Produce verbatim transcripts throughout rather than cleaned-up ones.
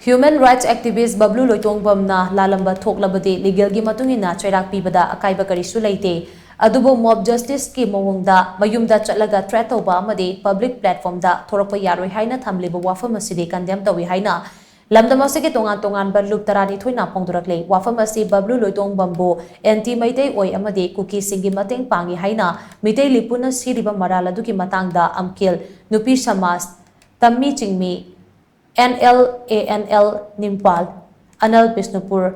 Human rights activist ꯕꯕ꯭ꯂꯨ ꯂꯣꯏꯇꯣꯡꯕꯝꯅ ꯂꯥꯜꯂꯝꯕ ꯊꯣꯛꯂꯕꯗꯤ legal ꯒꯤ ꯃꯇꯨꯡ ꯏꯟꯅ ꯆꯩꯔꯥꯛ ꯄꯤꯕꯗ ꯑꯀꯥꯏꯕ ꯀꯔꯤꯁꯨ ꯂꯩꯇꯦ, ꯑꯗꯨꯕꯨ mob justice ꯀꯤ ꯃꯑꯣꯡꯗ ꯃꯌꯨꯝꯗ ꯆꯠꯂꯒ threat ꯇꯧꯕ ꯑꯃꯗꯤ public platform ꯗ ꯊꯣꯔꯛꯄ ꯌꯥꯔꯣꯏ ꯍꯥꯏꯅ ꯊꯝꯂꯤꯕ ꯋꯥꯐꯝ ꯑꯁꯤꯗꯤ condemn ꯇꯧꯏ ꯍꯥꯏꯅ ꯂꯝꯗꯝ ꯑꯁꯤꯒꯤ ꯇꯣꯉꯥꯟ ꯇꯣꯉꯥꯟꯕ ꯂꯨꯞ ꯇꯔꯥꯅꯤꯊꯣꯏꯅ ꯐꯣꯡꯗꯣꯔꯛꯂꯤ꯫ ꯋꯥꯐꯝ ꯑꯁꯤ ꯕꯕ꯭ꯂꯨ ꯂꯣꯏꯇꯣꯡꯕꯝꯕꯨ anti ꯃꯩꯇꯩ ꯑꯣꯏ ꯑꯃꯗꯤ ꯀꯨꯀꯤꯁꯤꯡꯒꯤ ꯃꯇꯦꯡ ꯄꯥꯡꯏ ꯍꯥꯏꯅ ꯃꯤꯇꯩ ꯂꯤꯄꯨꯅ ꯁꯤꯔꯤꯕ ꯃꯔꯥꯜ ꯑꯗꯨꯒꯤ ꯃꯇꯥꯡꯗ ꯑꯝꯀꯤꯜ, ꯅꯨꯄꯤ ꯁꯃꯥꯖ, ꯇꯝꯃꯤ ꯆꯤꯡꯃꯤ, N L A N L ꯅꯤꯝꯄꯥꯜ, ꯑꯅꯜ Bishnupur,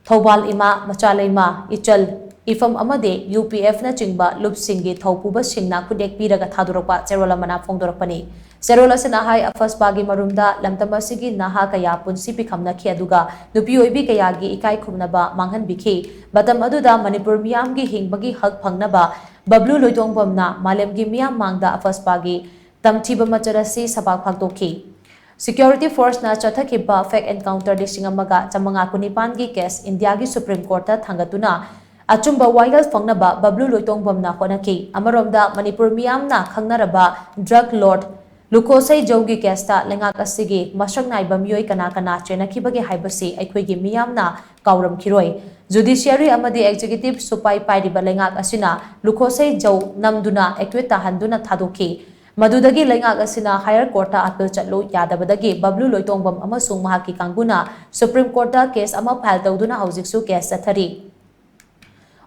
Thoubal ꯏꯃꯥ, ꯃꯆꯥꯂꯩꯃ, ꯏꯆꯜ, ꯏꯐꯝ ꯑꯃꯗꯤ U P F ꯅꯆꯤꯡꯕ ꯂꯨꯞꯁꯤꯡꯒꯤ ꯊꯧꯄꯨꯕꯁꯤꯡꯅ ꯈꯨꯠꯌꯦꯛ ꯄꯤꯔꯒ ꯊꯥꯗꯣꯔꯛꯄ ꯆꯦꯔꯣꯜ ꯑꯃꯅ ꯐꯣꯡꯗꯣꯔꯛꯄꯅꯤ꯫ ꯆꯦꯔꯣꯜ ꯑꯁꯤꯅ ꯍꯥꯏ, ꯑꯐꯁꯄꯥꯒꯤ ꯃꯔꯨꯝꯗ ꯂꯝꯗꯝ ꯑꯁꯤꯒꯤ ꯅꯍꯥ ꯀꯌꯥ ꯄꯨꯟꯁꯤ ꯄꯤꯈꯝꯅꯈꯤ, ꯑꯗꯨꯒ ꯅꯨꯄꯤ ꯑꯣꯏꯕꯤ ꯀꯌꯥꯒꯤ ꯏꯀꯥꯏ ꯈꯨꯝꯅꯕ ꯃꯥꯡꯍꯟꯕꯤꯈꯤ꯫ ꯃꯇꯝ ꯑꯗꯨꯗ ꯃꯅꯤꯄꯨꯔ ꯃꯤꯌꯥꯝꯒꯤ ꯍꯤꯡꯕꯒꯤ ꯍꯛ ꯐꯪꯅꯕ ꯕꯕ꯭ꯂꯨ ꯂꯣꯏꯇꯣꯡꯕꯝꯅ ꯃꯥꯂꯦꯝꯒꯤ ꯃꯤꯌꯥꯝ ꯃꯥꯡꯗ ꯑꯐꯁꯄꯥꯒꯤ ꯇꯝꯊꯤꯕ ꯃꯆꯠ ꯑꯁꯤ ꯁꯕꯥꯛ ꯐꯥꯛꯇꯣꯛꯈꯤ꯫ Security force ꯅ ꯆꯠꯊꯈꯤꯕ fake encounter ꯂꯤꯁꯤꯡ ꯑꯃꯒ ꯆꯥꯃꯉꯥ ꯀꯨꯟꯅꯤꯄꯥꯟꯒꯤ case ꯏꯟꯗꯤꯌꯥꯒꯤ Supreme Court ꯇ ꯊꯥꯡꯒꯠꯇꯨꯅ ꯑꯆꯨꯝꯕ ꯋꯥꯌꯦꯜ ꯐꯪꯅꯕ ꯕꯕ꯭ꯂꯨ ꯂꯣꯏꯇꯣꯡꯕꯝꯅ ꯍꯣꯠꯅꯈꯤ꯫ ꯑꯃꯔꯣꯝꯗ ꯃꯅꯤꯄꯨꯔ ꯃꯤꯌꯥꯝꯅ ꯈꯪꯅꯔꯕ drug lord ꯂꯨꯈꯣꯁꯩ ꯖꯧꯒꯤ case ꯇ ꯂꯩꯉꯥꯛ ꯑꯁꯤꯒꯤ ꯃꯁꯛ ꯅꯥꯏꯕ ꯃꯤꯑꯣꯏ ꯀꯅꯥ ꯀꯅꯥ ꯆꯦꯟꯅꯈꯤꯕꯒꯦ ꯍꯥꯏꯕꯁꯤ ꯑꯩꯈꯣꯏꯒꯤ ꯃꯤꯌꯥꯝꯅ ꯀꯥꯎꯔꯝꯈꯤꯔꯣꯏ꯫ Judiciary ꯑꯃꯗꯤ executive ꯁꯨꯄꯥꯏ ꯄꯥꯏꯔꯤꯕ ꯂꯩꯉꯥꯛ ꯑꯁꯤꯅ ꯂꯨꯈꯣꯁꯩ ꯖꯧ ꯅꯝꯗꯨꯅ acquit ꯇꯥꯍꯟꯗꯨꯅ ꯊꯥꯗꯣꯛꯈꯤ꯫ ꯃꯗꯨꯗꯒꯤ ꯂꯩꯉꯥꯛ ꯑꯁꯤꯅ higher court ꯇ appeal ꯆꯠꯂꯨ ꯌꯥꯗꯕꯗꯒꯤ ꯕꯕ꯭ꯂꯨ ꯂꯣꯏꯇꯣꯡꯕꯝ ꯑꯃꯁꯨꯡ ꯃꯍꯥꯛꯀꯤ ꯀꯥꯡꯕꯨꯅ Supreme Court ꯇ case ꯑꯃ file ꯇꯧꯗꯨꯅ ꯍꯧꯖꯤꯛꯁꯨ case ꯆꯠꯊꯔꯤ꯫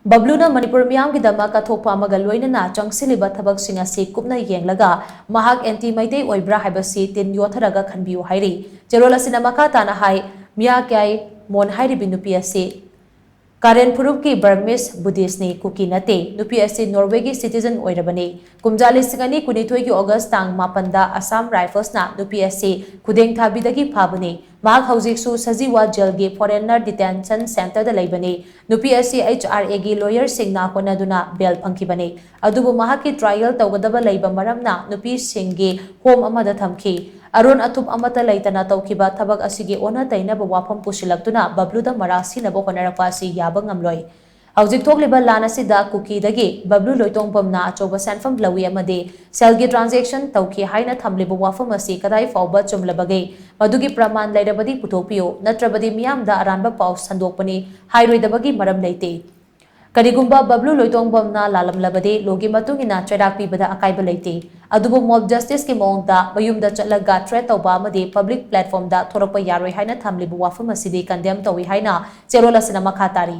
ꯕꯕ꯭ꯂꯨꯅ ꯃꯅꯤꯄꯨꯔ ꯃꯤꯌꯥꯝꯒꯤꯗꯃꯛ ꯀꯠꯊꯣꯛꯄ ꯑꯃꯒ ꯂꯣꯏꯅꯅ ꯆꯪꯁꯤꯜꯂꯤꯕ ꯊꯕꯛꯁꯤꯡ ꯑꯁꯤ ꯀꯨꯞꯅ ꯌꯦꯡꯂꯒ ꯃꯍꯥꯛ anti ꯃꯩꯇꯩ ꯑꯣꯏꯕ꯭ꯔꯥ ꯍꯥꯏꯕꯁꯤ ꯇꯤꯟ ꯌꯣꯠꯊꯔꯒ ꯈꯟꯕꯤꯌꯨ ꯍꯥꯏꯔꯤ꯫ ꯆꯦꯔꯣꯜ ꯑꯁꯤꯅ ꯃꯈꯥ ꯇꯥꯅ ꯍꯥꯏ, ꯃꯤꯌꯥ ꯀ꯭ꯌꯥꯏ ꯃꯣꯟ ꯍꯥꯏꯔꯤꯕꯤ ꯅꯨꯄꯤ ꯑꯁꯤ ꯀꯥꯔꯦꯟ ꯐꯨꯔꯨꯞꯀꯤ Burmese Buddhist ꯅꯤ, ꯀꯨꯀꯤ ꯅꯠꯇꯦ꯫ ꯅꯨꯄꯤ ꯑꯁꯤ Norway ꯒꯤ citizen ꯑꯣꯏꯔꯕꯅꯤ꯫ ꯀꯨꯝꯖꯥ ꯂꯤꯁꯤꯡ ꯑꯅꯤ ꯀꯨꯟꯅꯤꯊꯣꯏꯒꯤ August ꯇꯥꯡ ꯃꯥꯄꯟꯗ Assam Rifles ꯅ ꯅꯨꯄꯤ ꯑꯁꯤ ꯈꯨꯗꯦꯡ ꯊꯥꯕꯤꯗꯒꯤ ꯐꯥꯕꯅꯤ꯫ ꯃꯍꯥꯛ ꯍꯧꯖꯤꯛꯁꯨ ꯁꯖꯤꯋꯥ jail ꯒꯤ foreigner detention center ꯗ ꯂꯩꯕꯅꯤ꯫ ꯅꯨꯄꯤ ꯑꯁꯤ H R A ꯒꯤ lawyer ꯁꯤꯡꯅ ꯍꯣꯠꯅꯗꯨꯅ bail ꯐꯪꯈꯤꯕꯅꯤ꯫ ꯑꯗꯨꯕꯨ ꯃꯍꯥꯛꯀꯤ trial ꯇꯧꯒꯗꯕ ꯂꯩꯕ ꯃꯔꯝꯅ ꯅꯨꯄꯤꯁꯤꯡꯒꯤ home ꯑꯃꯗ ꯊꯝꯈꯤ꯫ ꯑꯔꯣꯟ ꯑꯊꯨꯞ ꯑꯃꯠꯇ ꯂꯩꯇꯅ ꯇꯧꯈꯤꯕ ꯊꯕꯛ ꯑꯁꯤꯒꯤ ꯑꯣꯟꯅ ꯇꯩꯅꯕ ꯋꯥꯐꯝ ꯄꯨꯁꯤꯜꯂꯛꯇꯨꯅ ꯕꯕ꯭ꯂꯨꯗ ꯃꯔꯥꯜ ꯁꯤꯅꯕ ꯍꯣꯠꯅꯔꯛꯄ ꯑꯁꯤ ꯌꯥꯕ ꯉꯝꯂꯣꯏ꯫ ꯍꯧꯖꯤꯛ ꯊꯣꯛꯂꯤꯕ ꯂꯥꯟ ꯑꯁꯤꯗ ꯀꯨꯀꯤꯗꯒꯤ ꯕꯕ꯭ꯂꯨ ꯂꯣꯏꯇꯣꯡꯕꯝꯅ ꯑꯆꯧꯕ ꯁꯦꯟꯐꯝ ꯂꯧꯏ ꯑꯃꯗꯤ ꯁꯦꯜꯒꯤ transaction ꯇꯧꯈꯤ ꯍꯥꯏꯅ ꯊꯝꯂꯤꯕ ꯋꯥꯐꯝ ꯑꯁꯤ ꯀꯗꯥꯏ ꯐꯥꯎꯕ ꯆꯨꯝꯂꯕꯒꯦ? ꯃꯗꯨꯒꯤ ꯄ꯭ꯔꯃꯥꯟ ꯂꯩꯔꯕꯗꯤ ꯄꯨꯊꯣꯛꯄꯤꯌꯨ, ꯅꯠꯇ꯭ꯔꯕꯗꯤ ꯃꯤꯌꯥꯝꯗ ꯑꯔꯥꯟꯕ ꯄꯥꯎ ꯁꯟꯗꯣꯛꯄꯅꯤ ꯍꯥꯏꯔꯣꯏꯗꯕꯒꯤ ꯃꯔꯝ ꯂꯩꯇꯦ꯫ ꯀꯔꯤꯒꯨꯝꯕ ꯕꯕ꯭ꯂꯨ ꯂꯣꯏꯇꯣꯡꯕꯝꯅ ꯂꯥꯜꯂꯝꯂꯕꯗꯤ ꯂꯣꯒꯤ ꯃꯇꯨꯡ ꯏꯟꯅ ꯆꯩꯔꯥꯛ ꯄꯤꯕꯗ ꯑꯀꯥꯏꯕ ꯂꯩꯇꯦ꯫ ꯑꯗꯨꯕꯨ mob justice ꯀꯤ ꯃꯑꯣꯡꯗ ꯃꯌꯨꯝꯗ ꯆꯠꯂꯒ threat ꯇꯧꯕ ꯑꯃꯗꯤ public platform ꯗ ꯊꯣꯔꯛꯄ ꯌꯥꯔꯣꯏ ꯍꯥꯏꯅ ꯊꯝꯂꯤꯕ ꯋꯥꯐꯝ ꯑꯁꯤꯗꯤ condemn ꯇꯧꯏ ꯍꯥꯏꯅ ꯆꯦꯔꯣꯜ ꯑꯁꯤꯅ ꯃꯈꯥ ꯇꯥꯔꯤ꯫